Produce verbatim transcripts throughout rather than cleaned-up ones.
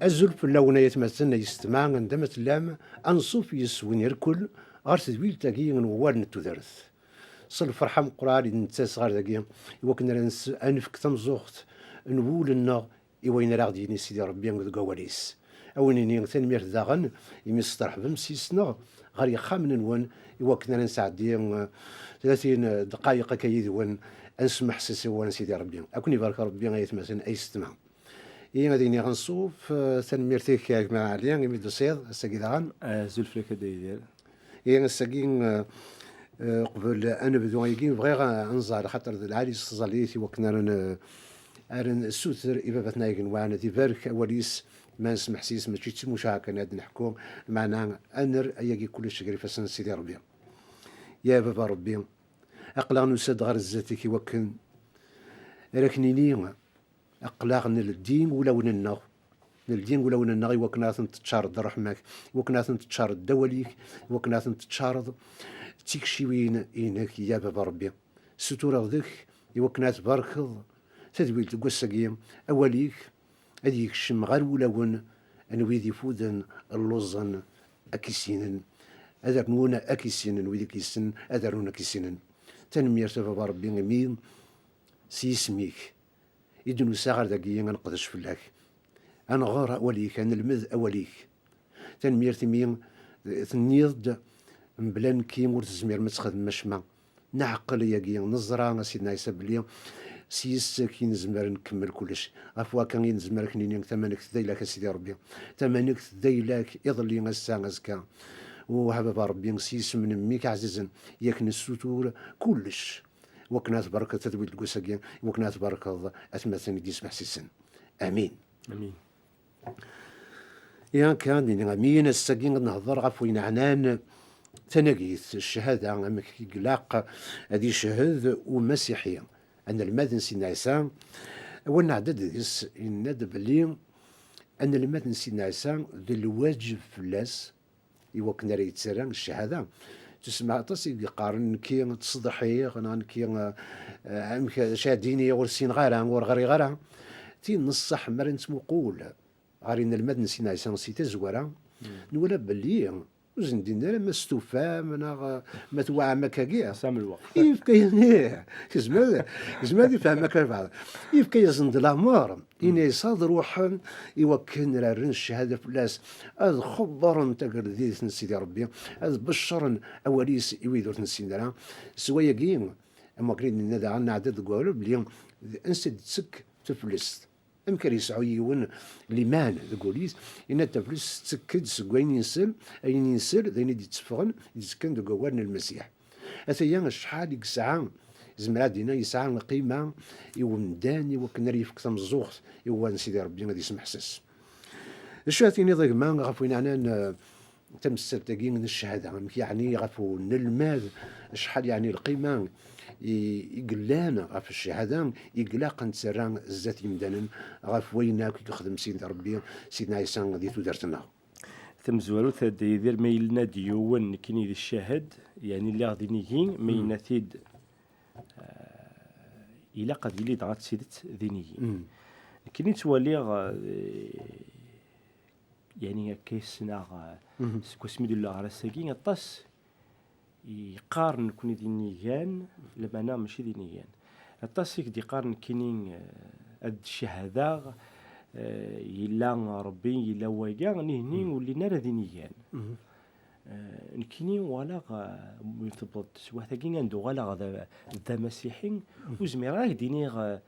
Azul fell-awen ay atmaten ay yessetma, anda ma tellam, anṣuf yes-wen irkel ɣer tedwilt-agi n wawal n tudert. S lferḥ ameqqran i d-nettas ɣer dagi, i wakken ara nes-, ad nefk tamẓuɣt n wul-nneɣ i wayen ara ɣ-d-yini Sidi Ṛebbi deg wawal-is. A wen-nini tanemmirt daɣen imi testeṛḥbem s yis-neɣ ɣer yexxamen-nwen, i wakken ara nesɛeddi, eh, tlatin dqayeq akka yid-wen, ad nesmeḥses i wawal n Sidi Ṛebbi. Ad ken-ibarek Ṛebbi ay atmaten ay yessetma. I ad iniɣ anṣuf, eh, tanemmirt-ik a gma Ɛli imi d-tusiḍ ass-agi daɣen. Azul fell-ak a Dda Yidir. I ass-agi, eh, eh, qbel ad nebdu ayagi, bɣiɣ, eh, ad nẓer, xaṭer d lɛali s tẓallit i wakken ara n-, ara nessuter i baba-tneɣ igenwan ad ibarek awal-is, ma nesmeḥsis mačči d timucaɛ kan ad neḥku, meɛna ad nerr ayagi kullec gar ifassen n Sidi Ṛebbi. Ya baba Ṛebbi, aql-aɣ nusa-d ɣer zdat-ik i wakken ara k-nini, aql-aɣ neldi ulawen-nneɣ. Neldi ulawen-nneɣ i wakken ad ten-teččareḍ d ṛṛeḥma-k, i wakken ad ten-teččareḍ d awal-ik, i wakken ad ten-teččareḍ d tikciwin-inek, ya baba Ṛebbi. Ssutureɣ deg-k i wakken ad tbarkeḍ tadwilt deg wass-agi, awal-ik ad yekcem ɣer wulawen n wid ifuden, lluẓen, ad k-issinen, ad rnun ad k-issinen, wid i k-yessnen ad rnun ad k-issinen. Tanemmirt a baba Ṛebbi imi s yisem-ik i d-nusa ɣer dagi ad neqdec fell-ak, ad nɣer awal-ik, ad nelmed awal-ik. Tanemmirt imi tenniḍ-d mebla nekki ur tezmirem ad txedmem acemma. Neɛqel ayagi, neẓra a Sidna Ɛisa belli s yis-k i nezmer ad nkemmel kullec. Ɣef wakka i nezmer ad k-nini tamanegt d ayla-k a Sidi Ṛebbi. Tamanegt d ayla-k iḍelli, ass-a, azekka. U a baba Ṛebbi, s yisem n mmi-k ɛzizen, yak nessutur kullec. Wakken ad tbarkeḍ tadwilt deg wass-agi, wakken ad tbarkeḍ atmaten i d-yesmeḥsisen. Amin. Amin. Iɣ akka, nini amin, ass-agi ad nehḍer ɣef wayen ɛnan tanagit, ccahada, amek i ilaq ad icehhed umasiḥi, anelmad n Sidna Ɛisa. Awal nɛedda-d deg-s, yenna-d belli anelmad n Sidna Ɛisa d lwaǧeb fell-as i wakken ara yettarra ccahada. Tusma aṭas i yeqqaren, nekki ttṣeḍḥiɣ, neɣ nekki, eh, amek, acu ad d-iniɣ, ur ssineɣ ara, ur ɣriɣ ara. Tin n ṣṣeḥ, mi ara nettmuqul ɣer inelmaden n Sidna Ɛisa si tazwara, nwala belli ur sen-d-yenni ara ma testufam, neɣ, eh, ma tweɛɛam akkagi. Tesɛam lweqt. Yefka-, ih, yezmer, yezmer ad ifhem akka lbeɛḍ. Yefka-yasen-d lamer, yenna-yas ad ruḥen i wakken ara rren ccahada fell-as, ad xebbren tagerdilt n Sidi Ṛebbi, ad beccren awal-is i wid ur t-nessinen ara. S wayagi, am wakken i d-nenna daɣen, nɛedda deg wawal belli d ansi d-tettekk teflest. Amek ara yesɛu yiwen liman deg wul-is? Yenna-d taflest tettekk-d seg wayen yensel, ayen yensel d ayen i d-itteffɣen, i d-ittekkan deg wawal n Lmasiḥ. Ataya acḥal i yesɛa, zemreɣ ad d-iniɣ yesɛa lqima i umdan i wakken ara yefk tameẓẓuɣt i wawal n Sidi Ṛebbi ad yesmeḥses. D acu ara tiniḍ a gma ɣef wayen ɛnan, eh, tamsalt-agi n ccahada, amek yeɛni ɣef unelmad, acḥal yeɛni lqima i, i yellan ɣef ccahada i ilaq ad nettarra zdat yimdanen ɣef wayen akk i yexdem Sidi Ṛebbi, Sidna Ɛisa di tudert-nneɣ? Tamezwarut, ad Yidir, ma yellan-d yiwen nekkini d ccahed, yeɛni lliɣ d inigi, ma yenna-t-id, eh, ilaq ad yili dɣa d tidet d inigi. Nekkini ttwaliɣ, eh, yeɛni akka i ssneɣ, eh, seg wasmi d-luleɣ ɣer ass-agi, aṭas yeqqaren nekkni d inigan, lameɛna mačči d inigan. Aṭas i k-d-yeqqaren nekkini, eh, ad d-cehdeɣ, eh, yella Ṛebbi, yella waya, nihni ur llin ara d inigan. Eh, nekkini uɣaleɣ, eh, mi tewweḍ teswiɛt-agi anda uɣaleɣ d, d amasiḥi, ur zmireɣ ad ak-d-iniɣ, eh,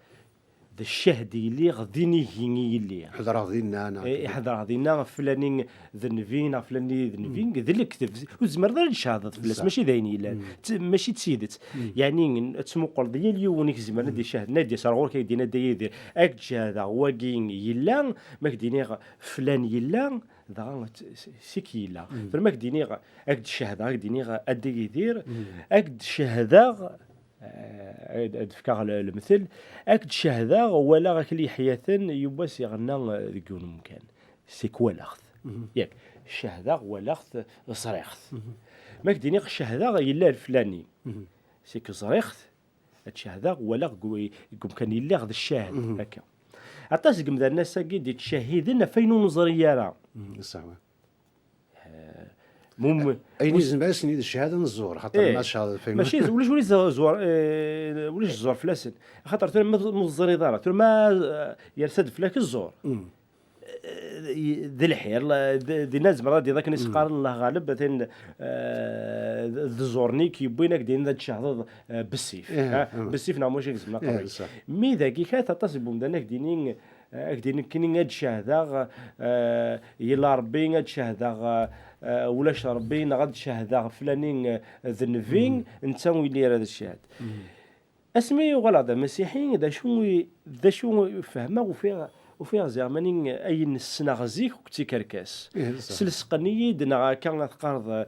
d ccahd i lliɣ, d inigi i lliɣ. Ḥedreɣ dinna, neɣ eh, ḥedreɣ dinna, flani d nnbi, neɣ flani d nnbi, d lekdeb. Ur tzemreḍ ara ad tcehdeḍ fell-as, mačči d ayen yellan. T-, mačči d tidet. Yeɛni, ad tmuqleḍ yal yiwen i k-zemren ad d-icehden, ad d-yas ar ɣur-k, ad k-d-yini a Dda Yidir, ad k-d-cehdeɣ wagi yella, ma k-d-iniɣ flan yella, dɣa t-, s-, sik yella. Tura ma k-d-iniɣ, ad k-d-cehdeɣ, ad k-d-iniɣ a Dda Yidir, ad k-d-cehdeɣ, eh, ad, ad fkeɣ le-, lemtel, ad k-d-cehdeɣ, walaɣ akli yeḥyaten, yiwwas iɣenna, eh, deg yiwen umkan. Sik walaɣ-t. Yak, cehdeɣ, walaɣ-t, ẓriɣ-t. Ma k-d-iniɣ cehdeɣ, yella leflani. Sik ẓriɣ-t, ad cehdeɣ, walaɣ deg u-, deg umkan yelliɣ d ccahd, akka. Aṭas n yimdanen ass-agi d-yettcahiden ɣef wayen ur neẓri ara. Mum... Ayen yezmer ad sen-yid cchada n ẓẓur, xaṭer ma cchada n... Mačči ulac win ẓẓur, eh, ulac ẓẓur fell-asen. Axaṭer tura ma ur teẓriḍ ara, tura ma, eh, yersa-d fell-ak ẓẓur, eh, d lḥir, dinna tzemreḍ ad d-tiniḍ akken i s-qqaren Allah ɣaleb, atan, eh, d ẓẓur-nni i k-yewwin ad k-d-inin ad tcehdeḍ, eh, bessif. Bessif neɣ mačči gezmen aqerruy. Mi dagi kat aṭas n wemdan ad k-d-inin, eh, ad k-d-inin nekkini ad d-cehdeɣ, eh, yella Rebbi, ad d-cehdeɣ, eh, ulac Rebbi, neɣ ad d-cehdeɣ flani, eh, d nnbi, netta ur yelli ara d cchad. Asmi uɣaleɣ d amasiḥi, d acu i, d acu i fehmeɣ, ufiɣ, ufiɣ ziɣ mani ayen ssneɣ zik akk d tikerkas. Slesqen-iyi-d neɣ akka ad teqqareḍ, eh,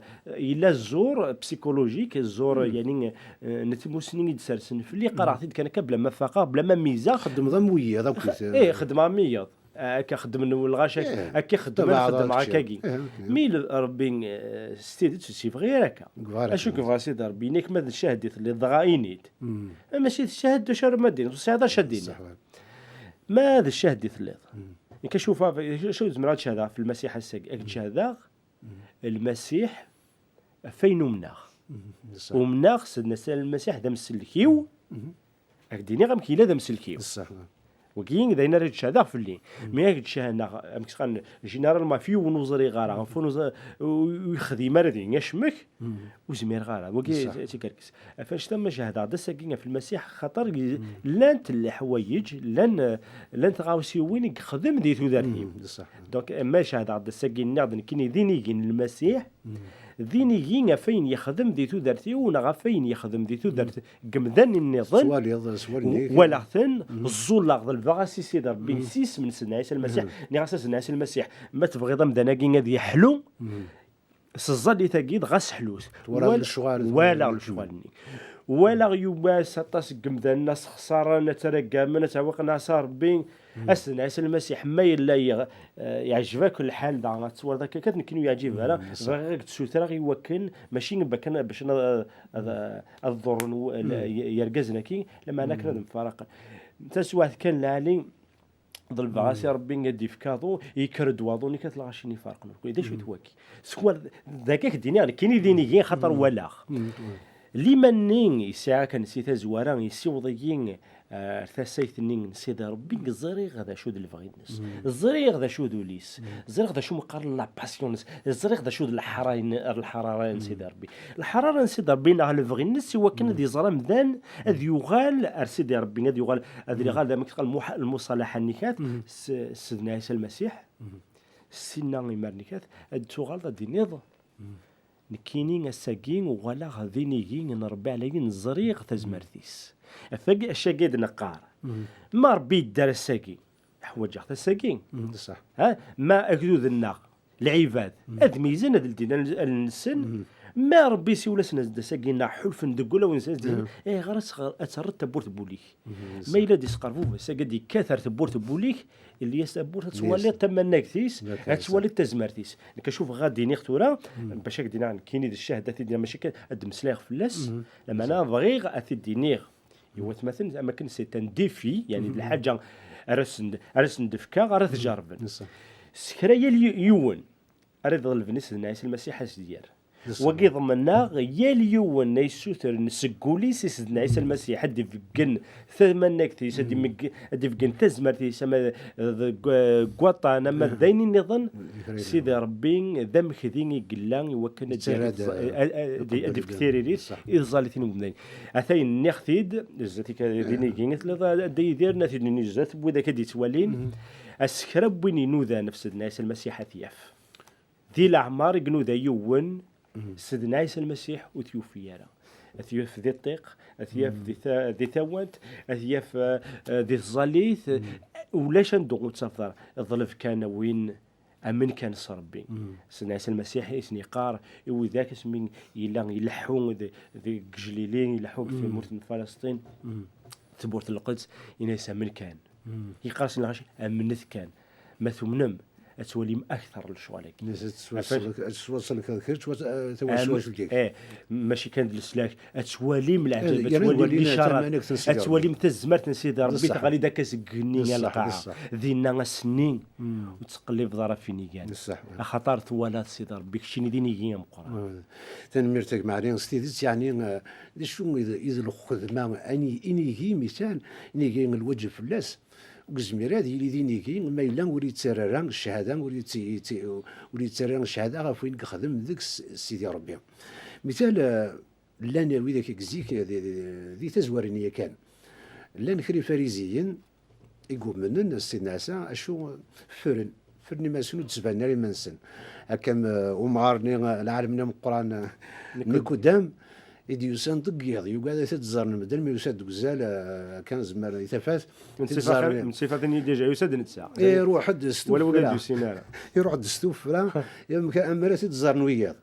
yella zzur psychologique, zzur, yani, eh, n tmusni i d-sersen fell-i, qqareɣ-t-id kan akka bla ma faqeɣ, bla ma mmizeɣ. Xeddmeḍ am wiyiḍ akk. Ih, xeddmeɣ am wiyiḍ. Akka xeddmen lɣaci, akka xeddmen, xeddmeɣ akkagi. Mi Rebbi, eh, s tidet ur s-yebɣi ara akka. Acu i yebɣa Sidi Rebbi? Yenna-k ma d ccahed i telliḍ, dɣa ini-d. Mačči d ccahed d acu ara ma d-tiniḍ, ur tesɛiḍ acu ad d-tiniḍ. Ma d ccahed i telliḍ. Nekk acu fa-, acu zemreɣ ad cehdeɣ ɣef Lmasiḥ ass-agi? Ad k-d-cehdeɣ Lmasiḥ ɣef wayen umneɣ. Umneɣ Sidna Ɛisa Lmasiḥ d amsellek-iw. Ad k-d-iniɣ amek yella d amsellek-iw. Wagi d ayen ara d-cehdeɣ fell-i. Mi ad k-d-cehdeɣ, amek s-qqaren, généralement ɣef yiwen ur ẓriɣ ara, ɣef win ur ẓ-, ur, ur yexdim ara din acmek, ur zmireɣ ara. Wagi d tikerkas. Ɣef annect-a ma cehdeɣ-d ass-agi ɣef Lmasiḥ, xaṭer llant leḥwayeǧ, llan, llan tɣawsiwin i yexdem di tudert-iw. Donc, ma cehdeɣ-d ass-agi, nniɣ-d nekkini d inigi n Lmasiḥ, d inigi ɣef wayen yexdem di tudert-iw neɣ ɣef wayen yexdem di tudert n yemdanen nniḍen. Tettwaliḍ s wallen-ik. Walaɣ-ten, ẓẓulleɣ, ḍelbeɣ-as i Sidi Rebbi s yisem n Sidna Ɛisa Lmasiḥ. Nniɣ-as a Sidna Ɛisa Lmasiḥ, ma tebɣiḍ amdan-agi ad yeḥlu, s tẓallit-agi dɣa seḥlu-t. Walaɣ lecɣal-nni. Walaɣ yiwwas aṭas n yemdanen ad sxeṣren, ad ttragamen, ad ttɛewwiqen ɛṣa Rebbi. A Sidna Ɛisa Lmasiḥ, ma yella yeɣ-, eh, yeɛjeb-ak lḥal, daɣen ad tettwaliḍ akka kan, nekkini ur yeɛǧib ara. Bɣiɣ ad k-d-ssutreɣ i wakken, mačči bac ad, bac ad, ad, ad ḍurren yergazen-agi, lameɛna akken ad mfaraqen. Taswiɛt kan lɛali, ḍelbeɣ-as i Rebbi ad d-yefk aḍu, yekker-d waḍu-nni, kat lɣaci-nni ferqen. D acu-t wagi? Skwal, d akka k-d-iniɣ, nekkini d inigi, xaṭer walaɣ. Liman-nni yesɛa kan si tazwara, yessiweḍ-iyi ar tasayt-nni n Sidi Rebbi, ẓriɣ d acu d lebɣi-nnes. Ẓriɣ d acu d ul-is. Ẓriɣ d acu mi qqaren la passion-nnes. Ẓriɣ d acu d lḥara-, lḥarara n Sidi Rebbi. Lḥarara n Sidi Rebbi neɣ lebɣi-nnes i wakken ad iẓer amdan, ad yuɣal ar Sidi Rebbi, ad yuɣal, ad yuɣal d amek teqqal lmuḥ-, lmuṣalaḥa-nni kat s, s Sidna Ɛisa Lmasiḥ. Sinna imar-nni kat ad d-tuɣaleḍ ad d-tiniḍ, nekkini ass-agi uɣaleɣ d inigi n Rebbi ɛlayen, ẓriɣ tazmert-is. Ɣef wagi, acu-agi i d-neqqar. Ma Rebbi yedder ass-agi, ḥwaǧeɣ-t ass-agi. Ha? Ma agdud-nneɣ, lɛibad, ad meyzen, ad ldin al-, allen-nsen. Ma Rebbi isiwel-asen-d ass-agi, neɣ ḥulfen deg wulawen-nsen, ad d-inin, ayɣer ad tɣer-, ad terreḍ tawwurt n wul-ik? Ma yella d-isqerbuba, s-agi ad d-yekkat ar tewwurt n wul-ik, ili-as tawwurt, ad twaliḍ tamannagt-is, ad twaliḍ tazmert-is. Nekk acu bɣiɣ ad d-iniɣ tura, bac ad k-d-iniɣ nekkini d ccahed, ad t-id-iniɣ, mačči kan ad d-meslayeɣ fell-as, lameɛna bɣiɣ ad t-id-iniɣ i watmaten, am akken c'est un défi, yani d lḥaǧa ara sen-, ara sen-d-fkeɣ, ara t-jerrben. S kra yal yi-, yiwen ara d-iḍelben i Sidna Ɛisa Lmasiḥ ad s-d-yerr. Wagi ḍemneɣ, yal yiwen a yessutren seg wul-is i Sidna Ɛisa Lmasiḥ ad d-ibeggen tamanagt-is, ad d-imeg-, ad d-ibeggen tazmert-is, ama d, deg waṭan, ama d ayen nniḍen, Sidi Rebbi d amekdi i yella i wakken ad d-, ad d-, ad d-, ad d-ifk tiririt i tẓallit n wemdan. Atay nniɣ-t-id, zdat-ik d inigi i telliḍ a Dda Yidir, nniɣ-t-id zdat n widak ad d-ittwalin, a s kra n win inudan ɣef Sidna Ɛisa Lmasiḥ ad t-yaf. Di leɛmer i inuda yiwen, Sidna Ɛisa Lmasiḥ ur t-yufi ara. Ad t-yaf di ṭṭiq, ad t-yaf di ta-, di tawant, ad t-yaf, eh, eh, di tẓallit, ulac anda ur t-tafeḍ ara. Ḍleb kan a win, amen kan s Rebbi. Sidna Ɛisa Lmasiḥ i sen-yeqqar i widak asmi yella ileḥḥu di, di, deg Jlili, ileḥḥu deg tmurt n Falasṭin, tmurt n Lquds, yenna-yas amen kan. Yeqqar-asen lɣaci, amnet kan. Ma tumnem, ad twalim akteṛ n lecɣal-agi. Ad tettwaṣelkeḍ kečč, tawacult-ik. Eh, mačči kan d leslak, ad twalim leɛǧayeb, ad twalim licaṛat, ad twalim tazmert n Sidi Ṛebbi teɣli-d akka seg igenni ar lqaɛa. Dinna ass-nni ur tettqellibeḍ ara ɣef inigan, axaṭer twalaḍ Sidi Ṛebbi, keččini d inigi ameqqran. Tanemmirt a gma Ɛli, s tidet, yeɛni, eh, d acu i d lxedma, inigi, mital, inigi lwaǧeb fell-as, ur yezmir ad yili d inigi ma yella ur yettarra ara cchada, ur yettarra cchada ɣef wayen yexdem deg-s Sidi Ṛebbi. Mital, eh, llan widak i zik di tazwara-nni yakan, llan kra ifariziyen i yumnen s Sidna Ɛisa, acu ffren, ffren iman-nsen, ur d-ttbanen ara iman-nsen. Akka am umɣar-nni, lɛalem-nni ameqqran, Nikudam, i d-yusan deg yiḍ, yugad ad t-id-ẓren medden, mi yusa-d deg uzal, eh, kan zemmer i tafat, n tsifatin i déjà yusa-d netta. Iruḥ-d s tuffra. Iruḥ-d s tuffra, am ara t-id-ẓren wiyaḍ.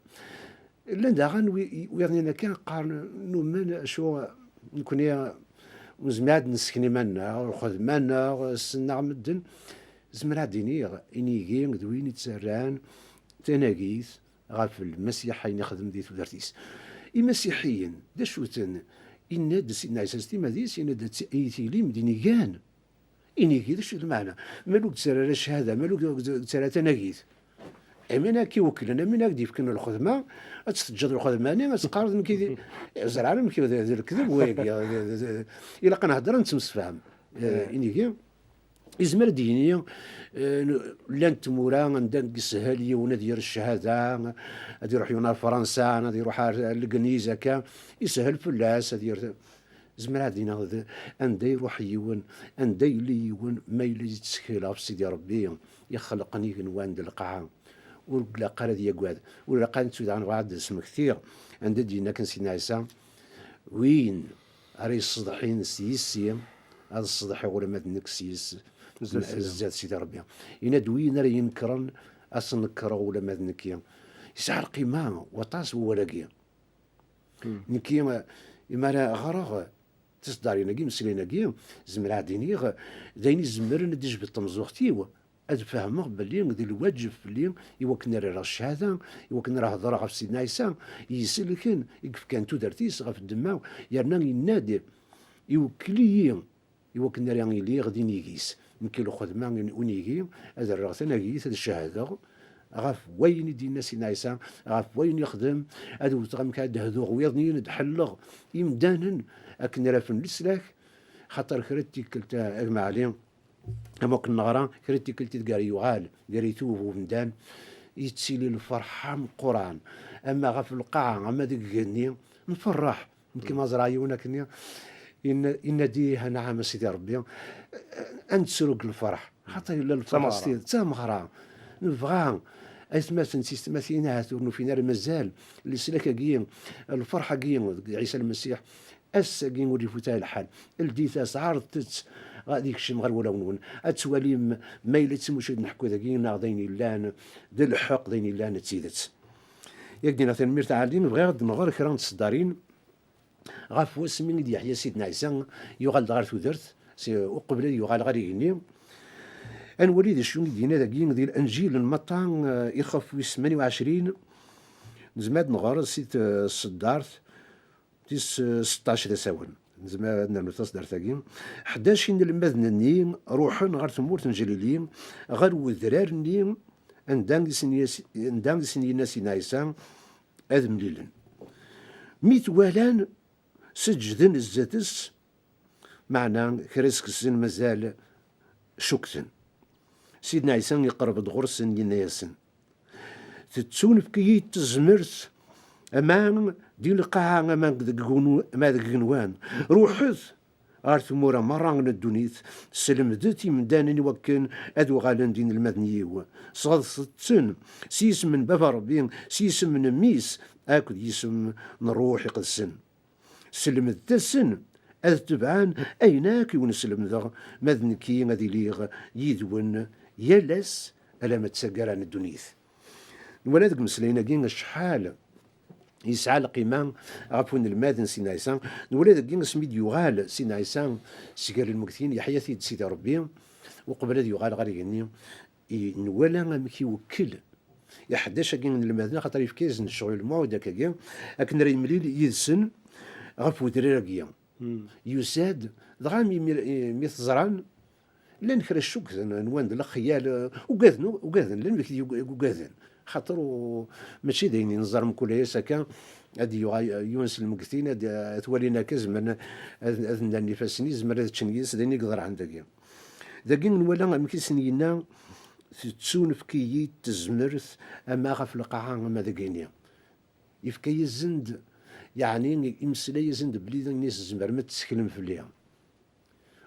Llan daɣen wiyaḍ-nni akka qqaren, numen, acu, nekni ur nezmir ad nesken iman-nneɣ, lxedma-nneɣ, ssneɣ medden. Zemreɣ ad d-iniɣ, inigi d win yettarran tanagit ɣef Lmasiḥ, ayen ixdem di tudert-is. Imasiḥiyen, d acu-ten? Inna-d Sidna Ɛisa s timmad-is, inna-d, ay tilim d inigan. Inigi, d acu d lmeɛna? Ma ur yettarra ara cchada, ma ur yettarra tanagit, amin ad k-iwekklen, amin ad k-d-yefken lxedma, ad tt-teǧǧeḍ lxedma-nni, ad teqqareḍ nekk d, ẓriɣ amek d lekdeb wayagi, ilaq ad nehder, ad nettemsefham. Eh, inigi, Izmer ad d-yini, eh, llant tmura anda i yeshel yiwen ad yerr cchada, ad iruḥ yiwen ar Fransa, ad iruḥ ar Legniz, akka, ishel fell-as ad yerr. Zemreɣ ad d-iniɣ d anda iruḥ yiwen, anda yelli yiwen, ma yella yettkel ɣef Sidi Ṛebbi, ixelqen igenwan d lqaɛa. Ur ilaq ara ad yagad, ur ilaq ara ad nettu daɣen. Bɣiɣ ad d-smektiɣ anda d-yenna kan Sidna Ɛisa, win ara yesseḍḥin s yis-i, ad sseḍḥiɣ ula ma d nekk s yis-s zdat Sidi Ṛebbi. Yenna-d, win ara yenekren, ad t-nekreɣ ula ma d nekki. Yesɛa lqima waṭas wawal-agi. Nekki, eh, imi ara ɣreɣ tiseddarin-agi, imeslayen-agi, zemreɣ ad d-iniɣ d ayen izemren ad d-ijbed tamẓuɣt-iw, ad fehmeɣ belli d lwaǧeb fell-i i wakken ara rreɣ cchada, i wakken ara hedreɣ ɣef Sidna Ɛisa, i yi-iselken, i yefkan tudert-is ɣef ddemma, yerna yenna-d, iwekkel-iyi i wakken ara iliɣ d inigi-s. Nekk i lxedma n unigi, ad rreɣ tanagit, ad cehdeɣ ɣef wayen i d-yenna Sidna Ɛisa, ɣef wayen yexdem, ad wteɣ amek ad d-hduɣ wiḍnin, ad d-ḥelleɣ imdanen akken ara fen leslak, xaṭer kra n tikkelt, a gma Ɛli, am wakken neɣra, kra n tikkelt i deg ara yuɣal, gar itub umdan, yettili lferḥ ameqqran, ama ɣef lqaɛa, ama deg igenni, nferreḥ. Nekk ma ẓriɣ yiwen akkenni, yenna-, yenna-d, ih, anɛam a Sidi Ṛebbi, ad nettru deg lferḥ. Xaṭer yella lferḥ s tidet, d tameɣra. Nebɣa, aytmaten, tisetmatin, ahat ur nufin ara mazal leslak-agi, lferḥ-agi deg Ɛisa Lmasiḥ, ass-agi ur ifut ara lḥal. Ldit-as, ɛerḍet-tt, ad ikcem ɣer wulawen-nwen. Ad twalim ma yella d timucuyin neḥku dagi, neɣ d ayen yellan d lḥeqq, d ayen yellan d tidet. Yak d-iniɣ tanemmirt a Ɛli, bɣiɣ ad d-nɣer kra n tseddarin ɣef wasmi i d-yeḥya Sidna Ɛisa, yuɣal-d ɣer tudert, si, uqbel ad yuɣal ɣer igenni. Ad nwali d acu i d-yenna dagi di Lenǧil n Matta, eh, ixef wis tmanya u ɛecrin, nezmer ad nɣer si tseddart tis, eh, seṭṭac d asawen. Nezmer ad nernu taseddart-agi. Ḥdac inelmaden-nni ruḥen ɣer tmurt n Ǧlili, ɣer wedrar-nni anda i sen-yas-, anda i sen-yenna Sidna Ɛisa ad mlilen. Mi t-walan, seǧǧden zdat-s, meɛna kra seg-sen mazal cukkten. Sidna Ɛisa iqerreb-d ɣur-sen, yenna-yasen, tettunefk-iyi-d tezmert, ama di lqaɛa, ama deg igenw-, ama deg igenwan. Ruḥet ɣer tmura merra n ddunit, slemdet imdanen i wakken ad uɣalen d inelmaden-iw. Sɣeḍset-ten s yisem n Baba Ṛebbi, s yisem n Mmi-s, akked yisem n Ṛṛuḥ Iqedsen. Slemdet-asen ad tebɛen ayen akk i wen-slemdeɣ, ma d nekki ad iliɣ yid-wen yal ass alamma d taggara n ddunit. Nwala deg imeslayen-agi acḥal yesɛa lqima ɣef unelmad n Sidna Ɛisa. Nwala dagi asmi d-yuɣal Sidna Ɛisa seg gar lmegtin, yeḥya-t-id Sidi Ṛebbi, uqbel ad yuɣal ɣer igenni, i nwala amek iwekkel iḥdac-agi n lmadna, axaṭer yefka-yasen ccɣel lmuɛud akkagi, akken ara yemlil yid-sen ɣef wedrar-agi. Yusa-d, dɣa mi, mi, mi t-ẓran, llan kra ccuk, n-, nwan d lexyal, eh, ugaden, ugaden, llan wid yug-, ugaden. Xaṭer u-, mačči d ayen i neẓra mkul ass akka, ad d-yuɣal yiwen s lmegtin, ad, ad t-walin akka, zemren ad, ad nnan ifassen-is, zemren ad ččen yis, d ayen i yeḍran dagi. Dagi nwala amek i sen-yenna, tettunefk-iyi-d tezmert ama ɣef lqaɛa ama dagini. Yefka-yasen-d, yeɛni imeslay-yasen-d belli d ayen i tzemrem ad tesseklem fell-i.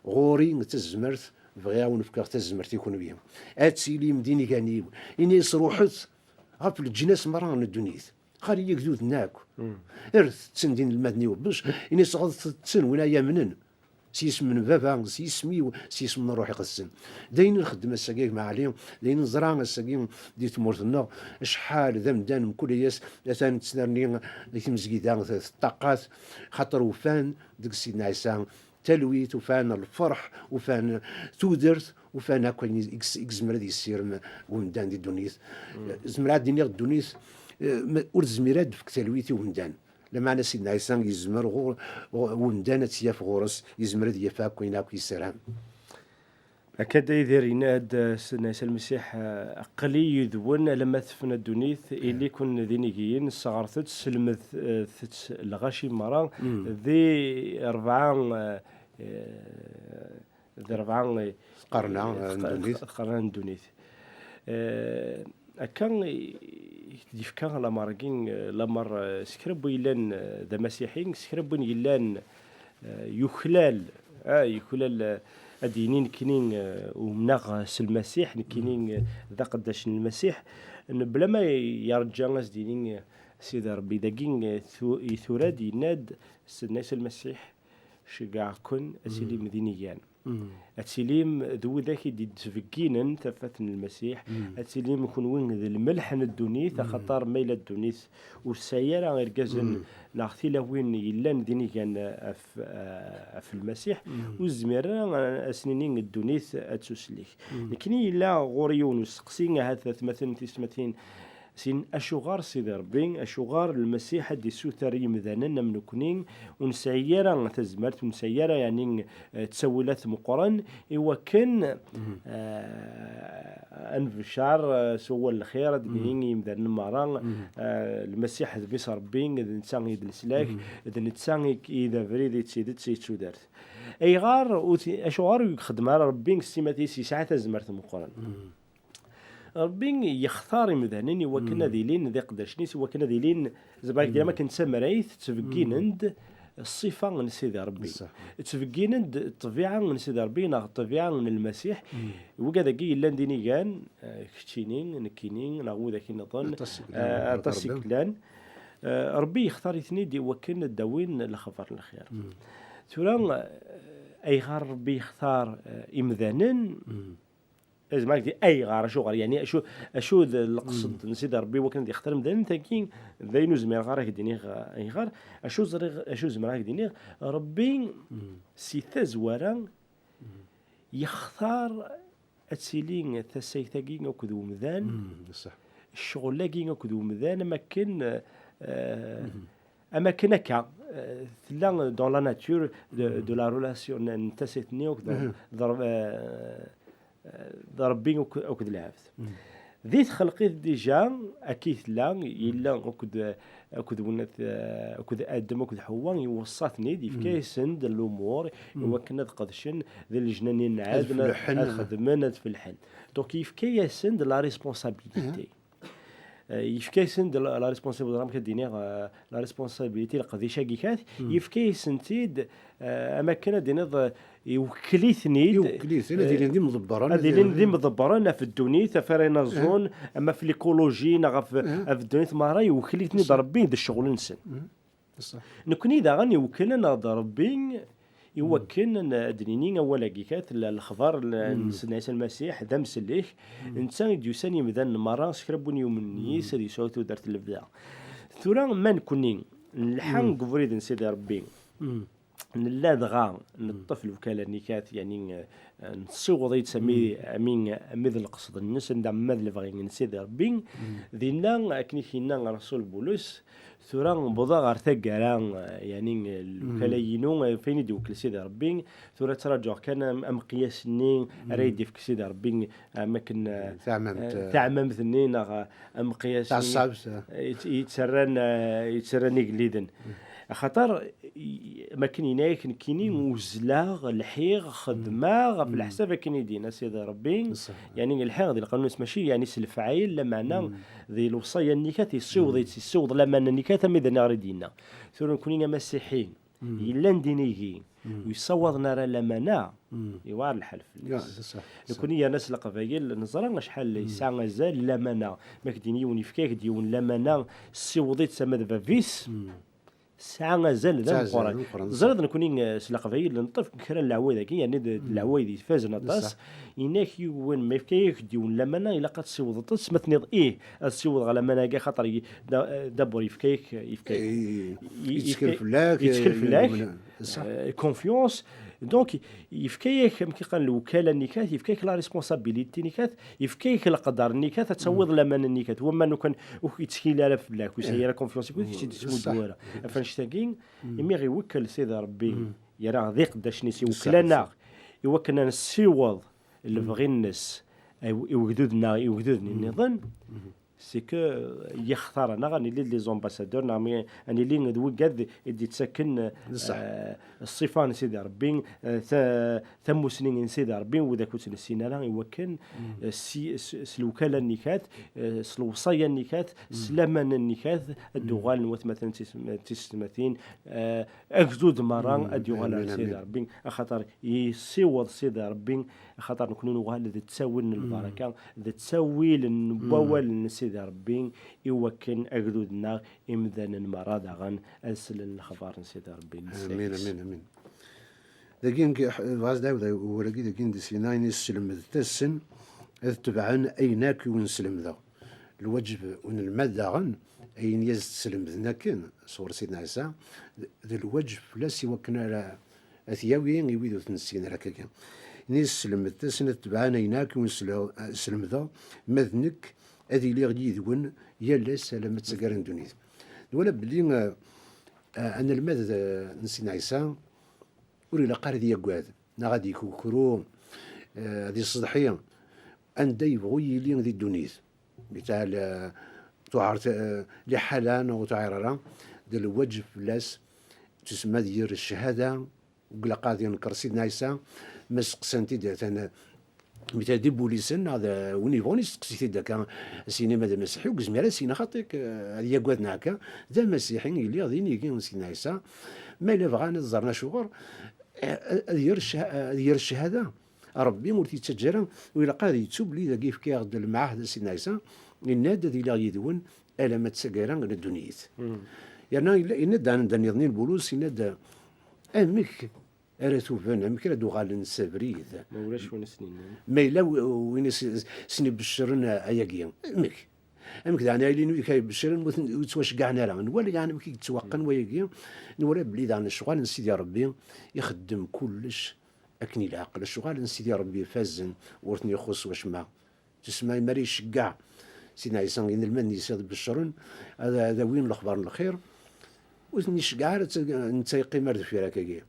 Ɣur-i tazmert, bɣiɣ ad wen-fkeɣ tazmert i kunwi. Ad tilim d inigan-iw. Ini-as ruḥet ɣef leǧnas merra n ddunit. Xali yagduden akk. Rret-ten d inelmaden-iw. Bac ini-as ɣeḍtet-ten win ay amnen. S yisem n Baba, s yisem-iw, s yisem n Ṛṛuḥ Iqedsen. D ayen i nxeddem ass-agi, a gma Ɛli, d ayen neẓra ass-agi di tmurt-nneɣ, acḥal d amdan mkul ass, atan nettnerni di tmezgida teṭṭaqat, xaṭer ufan deg Sidna Ɛisa talwit, ufan lferḥ, ufan tudert, ufan akk ayen i, i yezmer ad yessirem umdan di ddunit. Zemreɣ ad d-iniɣ ddunit, eh, ma, ur tezmir ad d-tefk talwit i umdan. Lameɛna Sidna Ɛisa yezmer ɣur, ɣur, umdan ad tt-yaf ɣur-s, yezmer ad yaf akk ayen akk yessaram. Akka d Yidir yenna-d, eh, Sidna Ɛisa Lmasiḥ, eh, aql-i yid-wen alamma tefna ddunit, ili-ken d inigiyen, sɣret-tt, selmet-tt lɣaci merra, di rebɛa, eh, eh, di rebɛa, eh, tqerna, eh, n tq-, ddunit. Tqerna n ddunit. Eh, akka i, i d-yefka lamer-agi, eh, lamer, eh, s kra n win yellan, eh, d amasiḥi, s kra n win yellan, eh, yuklal, ah, yuklal, eh, ad d-yini nekkini, eh, umneɣ s Lmasiḥ, nekkini, eh, d aqeddac n Lmasiḥ, n-, bla ma yerǧa ad s-d-yini, eh, Sidi Ṛebbi. Dagi, eh, tu-, i tura-d yenna-d Sidna Ɛisa Lmasiḥ, ceggɛeɣ-ken ad tilim d inigan. Ad tilim d widak i d-yettbegginen tafat n Lmasiḥ, ad tilim kunwi d lmelḥ n ddunit, axaṭer ma yella ddunit ur tesɛi ara irgazen neɣ tilawin yellan d inigan ɣef, ɣef Lmasiḥ, ur tezmir ara a, a s-nini ddunit ad tusellek. Nekkini yella ɣur-i yiwen usteqsi, ahat atmaten tisetmatin sin, acuɣer Sidi Ṛebbi, acuɣer Lmasiḥ ad d-issuter i yimdanen am nekkni, ur nesɛi ara tazmert, ur nesɛi ara, yeɛni, eh, ttawilat meqqren, i wakken, eh, ad nbeccer, eh, s wawal n lxir, ad d-nini i yimdanen merra, eh, Lmasiḥ d Mmi-s Ṛebbi, d netta i d leslak, d netta i, i d abrid, i d tidet, i d tudert. Ayɣer ur t-, acuɣer ur yexdem ara Ṛebbi s timmad-is yesɛa tazmert meqqren? Ṛebbi yextar imdanen i wakken ad ilin d iqeddacen-is, i wakken ad ilin, zeɛma, ad ak-d-iniɣ, am akken d tamrayt, ttbegginen-d ṣṣifa n Sidi Ṛebbi. Ṣṣeḥ. Ttbegginen-d ṭṭbiɛa n Sidi Ṛebbi neɣ ṭṭbiɛa n Lmasiḥ. Wigad-agi yellan d inigan, eh, keččini, nekkini, neɣ widak nniḍen, aṭas i yellan, eh, aṭas i yellan. Eh, Ṛebbi yextar-iten-id i wakken ad d-awin lexbar n lxir. Tura, eh, ayɣer Ṛebbi yextar, eh, imdanen? Zeɛma, ak-d-, ayɣer, acuɣer, yeɛni, acu, acu d lqesd n Sidi Ṛebbi wakken ad yextar imdanen? Tagi d ayen ur zmireɣ ara ad ak-d-iniɣ, eh, ayɣer. Acu ẓriɣ, acu zemreɣ ad ak-d-iniɣ? Ṛebbi, si tazwara, yextar ad tili tasayt-agi akked umdan, ṣṣeḥ, ccɣel-agi akked umdan, am akken, eh, am akken akka, eh, tella dans la nature de, de la relation n, n tasayt-nni akked, d Ṛeb-, eh, d Ṛebbi akk-, akked lɛebd. Di txelqit dija, akka i tella, yella akked, akked win-, akked Adem, akked Ḥewwa, iweṣṣa-ten-id, yefka-yasen-d lumuṛ, i wakken ad qedcen di lejnan n lɛadn, ad, ad xedmen, ad felḥen. Donc, yefka-yasen-d la responsabilité. Eh, yefka-yasen-d la, la responsabilité, amek ad d-iniɣ, eh, la responsabilité, leqdic-agi kat, yefka-yasen-tt-id, eh, am akken ad d-iniḍ, eh, iwekkel-iten-id, iwekkel-iten, ad ilin d imḍebbren, ad ilin d imḍebbren ɣef ddunit, ɣef ara inaẓun, ama ɣef l'écologie, neɣ ɣef, ɣef ddunit merra, iwekkel-iten-id Ṛebbi d ccɣel-nsen. Ṣṣeḥ. Nekkni daɣen iwekkel-aneɣ-d Ṛebbi i wakken ad d-nini awal-agi kat, l-, lexbar l-, n Sidna Ɛisa Lmasiḥ, d amsellek, netta i d-yusan i yimdanen merra, s kra n win yumnen yis, ad yesɛu tudert n lebda. Tura, ma nekkni nlḥa deg ubrid n Sidi Ṛebbi, nella dɣa neṭṭef lewkala-nni kat, yani, eh, nessiweḍ-itt ami, ami, ami d lqesd-nnes, anda ma d lebɣi n Sidi Ṛebbi. Dinna, akken i k-yenna Ṛasul Bulus, tura wwḍeɣ ɣer taggara, eh, yani, eh, lewkala-inu, eh, f ayen i d-iwekkel Sidi Ṛebbi, tura ttraǧuɣ kan am-, ameqyas-nni ara yi-d-ifk Sidi Ṛebbi, am akken, eh, taɛmamt, eh, eh, taɛmamt-nni neɣ, eh, ameqyas-nni, taɛeṣṣabt, eh, yett-, yettarran, eh, yettarran igelliden. Axaṭer, i-, am akken yenna-yak nekkini, uzleɣ, lḥiɣ, xeddmeɣ, ɣef leḥsab akken i d-yenna Sidi Ṛebbi. Ṣṣeḥ. Yani, lḥiɣ di lqanun-is, mačči, yani, s lefɛayel, lameɛna di lewṣaya-nni kat, yessiweḍ-itt, yessiweḍ laman-nni kat, am i d-nniɣ ara d-yenna. Tura nekkni amasiḥi, yellan d inigi, ur yessawaḍen ara lamana, yewɛer lḥal fell-as. Ya, d ṣṣeḥ. Nekkni yerna s leqbayel, neẓra acḥal yesɛa azal lamana. Ma k-d-yini yiwen, yefka-ak-d yiwen lamana, ssiweḍ-itt ama d bab-is, tesɛa azal d ameqqran. Azal d ameqqran. Teẓriḍ, nekkni, eh, s leqbayel, neṭṭef kra n leɛwayed-agi, yerna d, d leɛwayed ifazen aṭas. Yenna-k yiwen, ma yefka-ak-d yiwen lamana, ilaq ad tessiwḍeḍ-tt, ma tenniḍ ih, ad ssiwḍeɣ lamana-agi, xaṭer i-, da-, eh, dabur yefka-ak, yefka-ak. I-, i-, i-, yettkel fell-ak, yettkel eh, fell-ak, yiwen, ṣṣeḥ. Eh, confiance. Donc, yefka-ak, amek i qqaren, lewkala-nni kat, yefka-ak la responsabilité-nni kat, yefka-ak leqder-nni kat, ad tawiḍ laman-nni kat. Wamma lukan ur k-yettkil ara fell-ak, ur yesɛi ara confiance-ik, ur k-tt-id-yesmuddu ara. Ɣef annect-agi, imi ɣ-iwekkel Sidi Ṛebbi, yerra d iqeddacen-is, iwekkel-aneɣ i wakken ad nessiweḍ lebɣi-nnes i, i wegdud-nneɣ, i wegduden nniḍen, c'est que, euh, yextar-aneɣ ad nili d les ambassadeurs, neɣ mi, ad nili d wigad i d-yettaken, euh, ṣṣifa n Sidi Ṛebbi, euh, ta-, tamusni n Sidi Ṛebbi, wid akk ur tt-nessin ara, i wakken, euh, si, s, s lewkala-nni kat, euh, s lewṣaya-nni kat, s laman-nni kat, ad d-uɣalen watmaten d tis-, d tisetmatin, euh, agdud merra ad d-yuɣal ar Sidi Ṛebbi, axaṭer yessiweḍ Sidi Ṛebbi, axaṭer nekkni nuɣal d ttawil n lbaraka, d ttawil n wawal n Sidi Ṛebbi, i wakken agdud-nneɣ, imdanen merra daɣen, ad slen lexbar n Sidi Ṛebbi. Amin, amin, amin. Dagi, bɣiɣ ad ɛawdeɣ ugur-agi, dagi, di syin-a, ini sselmedet-asen ad tebɛen ayen akk i wen-slemdeɣ. Lwaǧeb unelmad daɣen, ayen i as-d-slemden akken sɣur Sidna Ɛisa, d, d lwaǧeb fell-as i wakken ara ad t-yawi i wid ur t-nessin ara akkagi. Ini sselmedet-asen ad tebɛen ayen akk i wen-sle-, slemdeɣ, ma d nekk ad iliɣ yid-wen yal ass alamma d taggara n ddunit. Nwala belli, eh, eh, anelmad, eh, n Sidna Ɛisa ur ilaq ara ad yaggad, neɣ ad ikukru, eh, ad iṣeḍḥi, anda yebɣu yili di ddunit. Mittal, eh, tuɛer, eh, liḥala neɣ ur tuɛir ara, d lwaǧeb fell-as, tusemma d yir ccahada, ur ilaq ad yenker Sidna Ɛisa, ma steqsan-t-id, atan, mittal d ibulisen, neɣ d win yebɣun yesteqsi-t-id akka, ad s-yini ma d amasiḥi, ur yezmir ad s-yini xaṭi-k, eh, ad yaggad neɣ akka, d amasiḥi, yelli d inigi n Sidna Ɛisa, ma yella bɣan ad ẓren acuɣer, eh, ad yer cca-, ad yer ccahada. Ṛebbi ur t-yettaǧǧa ara, ur ilaq ara ad yettu belli dagi yefka-aɣ-d lemɛahda Sidna Ɛisa, yenna-d ad iliɣ yid-wen alamma d taggara n ddunit. Yerna yella, yenna-d anda nniḍen i Bulus, yenna-d amek ara tuben, amek ara d-uɣalen s abrid. Ma ulac win i sen-yennan. Ma yella w-, win i s-, sen-ibeccren ayagi, amek? Amek daɣen ara yilin wid ibeccren ur ten-, ur ttwaceggɛen ara? Nwala daɣen amek i yettwaqqen wayagi, nwala belli daɣen lecɣal n Sidi Ṛebbi ixeddem kullec akken ilaq. Lecɣal n Sidi Ṛebbi ifazen, ur ten-ixuṣṣ wacemma. Tusma mi ara iceggeɛ Sidna Ɛisa inelmaden-is ad beccren, ad, ad awin lexbar n lxir, ur ten-iceggeɛ ara, netta yeqqim ar deffir akkagi.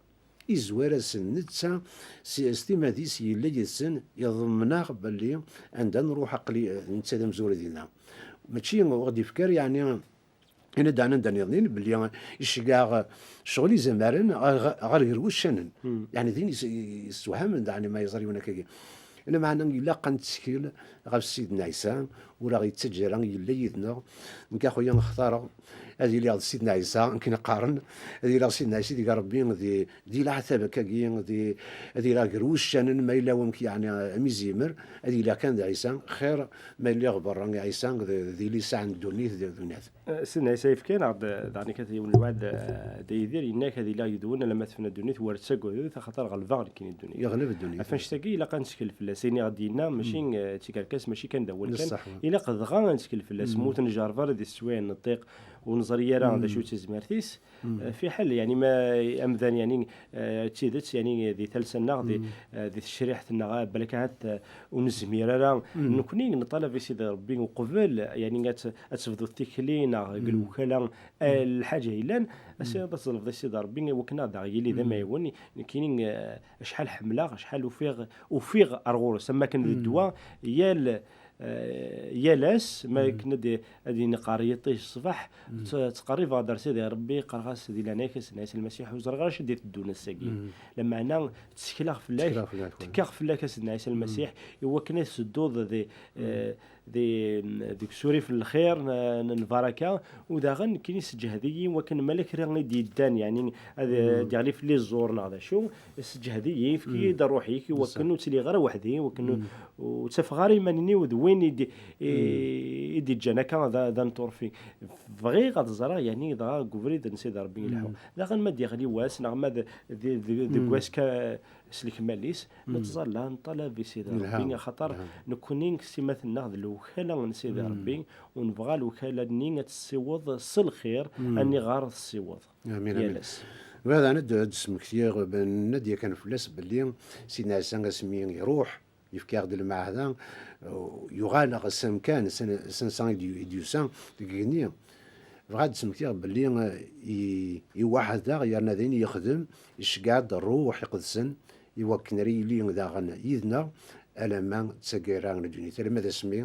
Izwar-asen netta, s, s timmad-is yella yid-sen, iḍemmen-aɣ belli anda nruḥ aql-i, netta d amezwura dinna. Mačči ur ɣ-d-ifka ara, yeɛni, yenna-d daɣen anda nniḍen belli iceggeɛ ccɣel izamaren ɣer, ɣer gar wuccanen. Yeɛni din is-, yessewham daɣen ma yeẓra yiwen akkagi. Lameɛna ilaq ad nettkel ɣef Sidna Ɛisa, ur aɣ-yettaǧǧa ara, yella yid-neɣ. Nekk a xuya xtareɣ ad iliɣ d Sidna Ɛisa, akken qqaren, ad iliɣ d Sidna Ɛisa i d-iga Ṛebbi di, di leɛtab akkagi, di, ad iliɣ gar wuccanen, ma yella wamek yeɛni am izimer, ad iliɣ kan d Ɛisa, xir ma lliɣ berra i Ɛisa, d, di lisaɛ n ddunit, d ddunit. Eh, Sidna Ɛisa yefka-aneɣ-d, eh, daɣen akka yiwen n lweɛd, eh, Dda Yidir, yenna-k ad iliɣ yid-wen alamma tefna ddunit, wer ttagadut, axaṭer ɣelbeɣ nekkini ddunit. Yeɣleb ddunit. Ɣef annect-agi ilaq ad nettkel fell-as, ayen i ɣ-d-yenna, mačči, eh, d tikerkas, mačči kan d awal kan. Ilaq dɣa ad nettkel fell-as, ma ur t-njerreb ara di teswiɛin n ṭṭiq, ur neẓri ara d acu d tazmert-is. Eh, fiḥel, yani, ma amdan, yani, eh, d tidet, yani, di talsa-nneɣ, di, eh, di tecriḥt-nneɣ, eh, balak ahat, eh, ur nezmir ara. Nekkni neṭṭalab i Sidi Ṛebbi uqbel, yani, ad t-, ad tebduḍ tikli neɣ deg lewkala, eh, lḥaǧa yellan, ad s-, ad teẓleḍ i Sidi Ṛebbi i wakken ad aɣ-yili d amɛiwen. Nekkini, eh, acḥal ḥemmleɣ, acḥal ufiɣ, ufiɣ ar ɣur-s, am wakken d ddwa, yal, eh, yal ass, ma akken ad, ad ineqqar yiṭij ṣṣbeḥ, tt-, ttqerribeɣ-d ar Sidi Ṛebbi, qqareɣ-as di leɛnaya-k a Sidna Ɛisa Lmasiḥ, ur ẓriɣ ara acu d-iteddun ass-agi. Lameɛna ttekleɣ fell-ak, ttekleɣ fell-ak, tekkaɣ fell-ak a Sidna Ɛisa Lmasiḥ, i wakken ad tedduḍ di, eh, di, deg usurif n lxir, n, n lbaraka, u daɣen nekkini sseǧhed-iyi wakken ma la kra i d-yeddan, yani ad, ad d-yeɣli fell-i zzur neɣ d acu, sseǧhed-iyi, efk-iyi-d ṛṛuḥ-ik, i wakken ur ttiliɣ ara weḥd-i, i wakken ur, ur ttafeɣ ara iman-iniw d win i d-, i, i d-iǧǧan akka d, d aneṭṭurfi. Bɣiɣ ad ẓreɣ, yani, dɣa deg ubrid n Sidi Ṛebbi ilḥu. Daɣen ma d-yeɣli wass, neɣ ma d, d, d, deg wass ka, s lekmal-is, nettẓalla, neṭṭalab i Sidi Ṛebbi, axaṭer nekkni s imat-nneɣ d lewkala n Sidi Ṛebbi, u nebɣa lewkala-nni ad tessiweḍ s lxir, aniɣer tessiweḍ. Amin, amin. Yal ass. Bɣiɣ daɣen ad, ad d-smektiɣ, ben-, nenna-d yakan fell-as belli Sidna Ɛisa asmi iruḥ, yefka-aɣ-d lmeɛheda, uh, yuɣal ɣer s amkan, s, s ansa i d-, i d-yusa deg igenni. Bɣiɣ ad d-smektiɣ belli, uh, i, iwaḥed daɣ yerna d ayen yexdem, iceggeɛ-d Ṛṛuḥ Iqedsen, i wakken ara yili daɣen yid-neɣ alamma d taggara n ddunit, alamma d asmi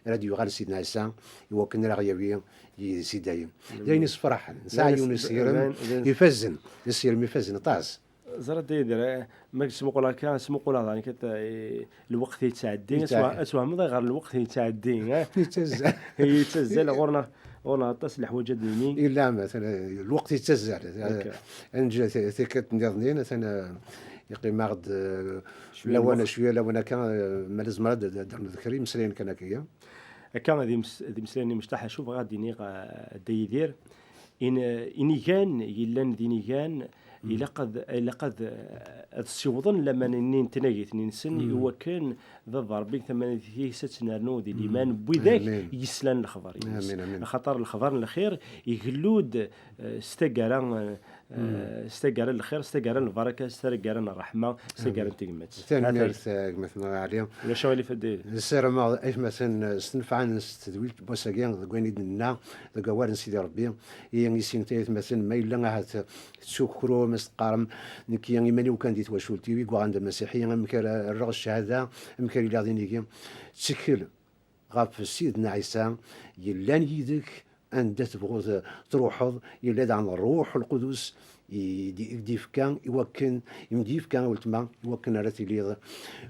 ara d-yuɣal Sidna Ɛisa, i wakken ara ɣ-yawi yid-s i dayem. D ayen yessefraḥen, nesɛa yiwen n usirem ifazen, d asirem ifazen aṭas. Ẓriɣ, Dda Yidir, eh, ma k-smuquleɣ akka, smuquleɣ daɣen kan, eh, lweqt yettɛeddi, ad tweh-, ad twehmeḍ ayɣer lweqt yettɛeddi, eh? Yettazzal. Yettazzal, ɣur-neɣ, ɣur-neɣ aṭas n leḥwaǧ ad d-nini. Yella, atan, eh, lweqt yettazzal. Akka. Ad neǧǧ ti-, tikkelt nniḍen, atan, eh, yeqqim-aɣ-d, eh, lawan, cwiya lawan akka, eh, ma nezmer ad, ad, ad d-nernu kra imeslayen kan akka. Akka, d imes-, d imeslayen imecṭaḥ, acu bɣiɣ ad d-iniɣ, eh, a Dda Yidir, in-, inigan yellan d inigan, ilaq ad, ilaq ad, eh, ad ssiwḍen laman-nni n tnagit-nni-nsen, i wakken Baba Ṛebbi, tamanit-is ad tt-nernu di liman n widak i yeslan lexbar-ines. Amin, amin. Axaṭer lexbar n lxir igellu-d, eh, s taggara, eh, eh, s taggara n lxir, s taggara n lbaraka, s taggara n ṛṛeḥma, s taggara n tegmat. Tanemmirt, eh, gma-tneɣ Ɛli. Ulac aɣilif a Dda Yidir. Ssarameɣ aytmaten, eh, stenfɛen s tedwilt n wass-agi deg wayen i d-nenna deg wawal n Sidi Ṛebbi. I, i sin taytmaten, ma yella ahat tettukrum, ma s-teqqarem, nekk iman-iw kan di twacult-iw i yuɣalen d amasiḥi, amek ara rreɣ ccahada, amek ara iliɣ d inigi? Ttkel ɣef Sidna Ɛisa, yellan yid-k, anda tebɣuḍ truḥeḍ, yella daɣen Ṛṛuḥ Lqudus i d-, i d-ifka i wakken, i m-d-yefka a weltma, i wakken ara tiliḍ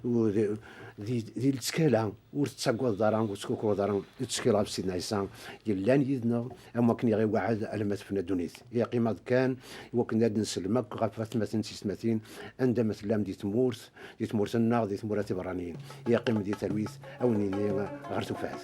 u-, di, di, di lettkala, ur tettaggadeḍ ara, ur tettkukruḍ ara, ttkel ɣef Sidna Ɛisa, yellan yid-neɣ, am wakken i ɣ-iweɛɛed alamma tefna ddunit. Yeqqim-aɣ-d kan i wakken ad nsellem akk ɣef atmaten d tiyessetmatin, anda ma tellam di tmurt, di tmurt-nneɣ, di tmura tiberraniyin. Yeqqim di talwit, a wen-nini ɣer tufat.